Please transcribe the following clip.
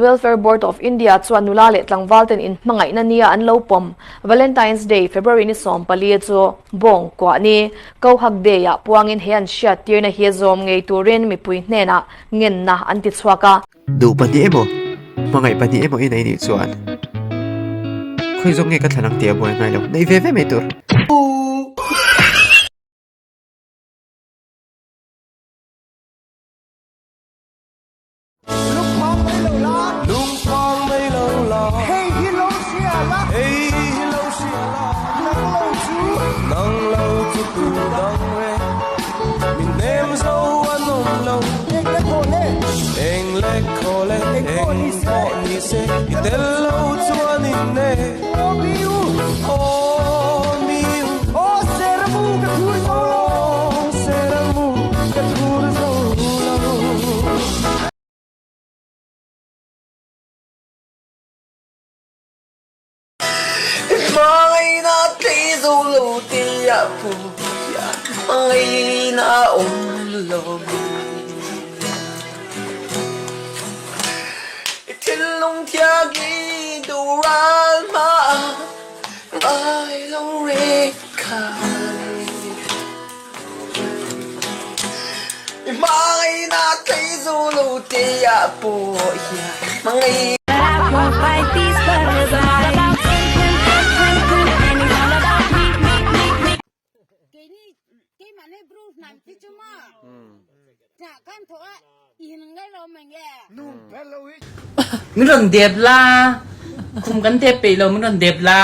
Welfare Board of India chuan nula leh tlangval ten inhmangaihna nia an lo pawm Valentine's Day, February ni 14 chu bawng kuah ni, Kohak Day ah puangin he an hriat tirna hi zawm ngei turin mipui hnenah ngenna an ti chhuak a. Duh pahnih emaw, hmangaih pahnih emaw i nei nih chuan khawi zawk nge ka thlan ang tih a buai ngai lo, neih ve ve mai tur. Min rawn dep la, khum kan dep peih lo min rawn dep la.